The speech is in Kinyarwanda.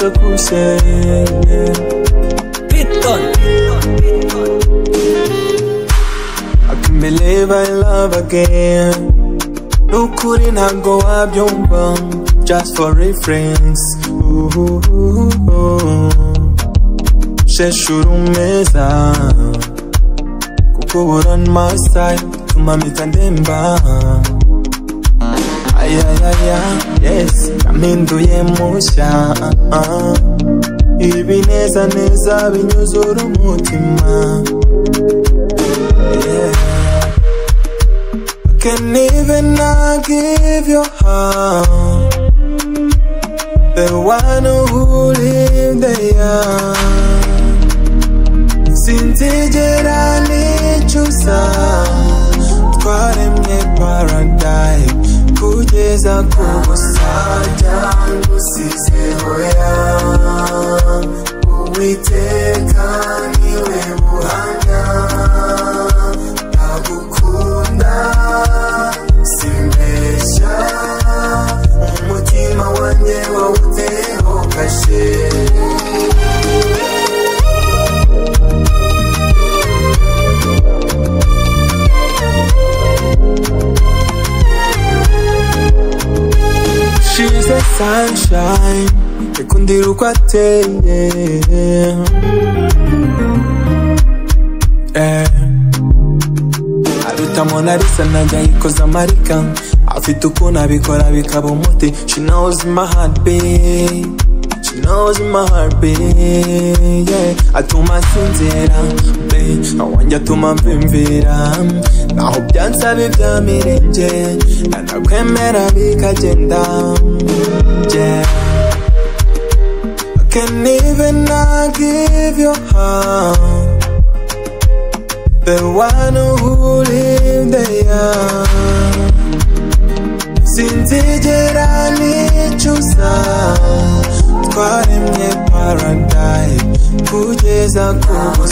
amaso kushe. Piton. I can believe I love again. Nukuri ntabwo wabyumva, just for reference. Sheshura umeza, kuko ubura on my side, tuma mpita ndemba. Ayayaya, yes, yampinduye mushya. Ibi neza neza binyuzura umutima. Yeah. Can even I give your heart the one who lived there. Sinzigera nicuza, twaremye paradise kugeza ku busajya ngusize hoya. Uwiteka niwe buhamya, ndagukunda simbeshya, umutima wanjye wawuteyeho kashe. She's a sunshine, ikundira uko ateye. Aruta Mona Lisa najya yikoza amarika, afite ukuntu abikora bikaba umuti. She knows my heartbeat, she knows my heartbeat, yeah. Atuma nsinzira, babe, awanjye atuma mvimvira. Naho byansaba ibya mirenge, nanakwemera bikagenda, yeah. I can even not give your heart the one who lived there. Sinzigera nicuza, twaremye paradise kugeza ku